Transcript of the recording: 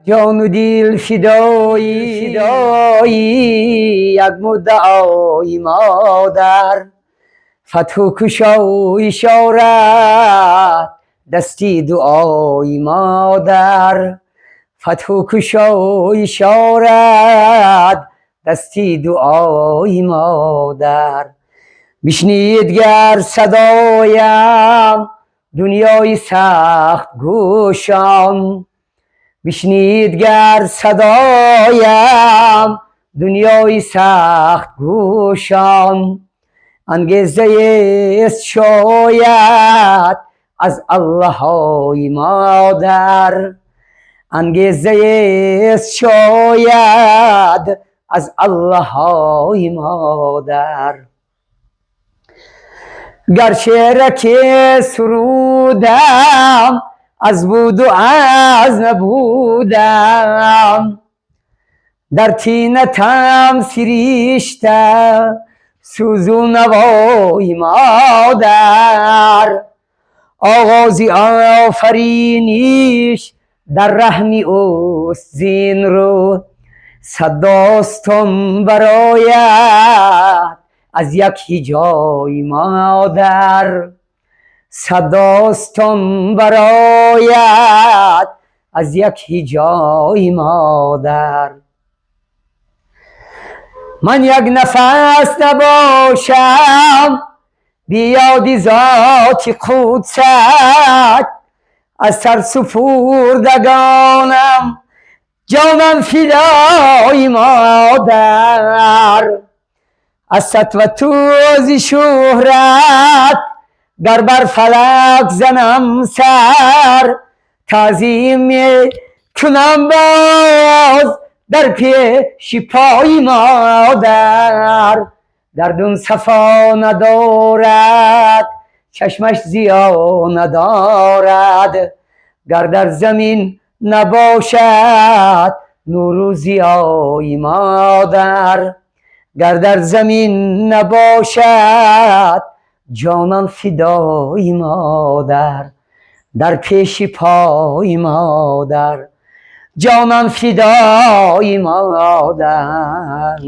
Ҷону дил фидои, фидои як муддаои модар. Фатҳу кушоу ишорат дасти дуои модар. Фатҳу кушоу ишорат дасти дуои модар. Бишнид гар садоям дунёи сахт гӯшон. Бишнид гар садоям дунёи сахт гӯшон. Ангезаест шояд аз Аллоҳои модар. Ангезаест шояд аз Аллоҳои модар. Гар шеъраке сурудам аз буду аз набудам. Дар тинатам сиришта сӯзу навои модар. Оғози офариниш дар раҳми ӯст зин рӯ. Сад достон барояд аз як ҳиҷои модар. Сад достон барояд аз як ҳиҷои модар. Ман як нафас набошам биёди зоти қудсат. Аз сар супурдагонам ҷонам фидои модар. Аз сатвату зи шӯҳрат гар бар фалак занам сар. Таъзим мекунам боз дар пеши пои модар. Гардун сафо надорад, чашмаш зиё надорад. Гар дар замин набошад нуру зиёи модар. Гар дар замин набошад ҷонам фидои модар. Дар пеши пои модар ҷонам фидои модар.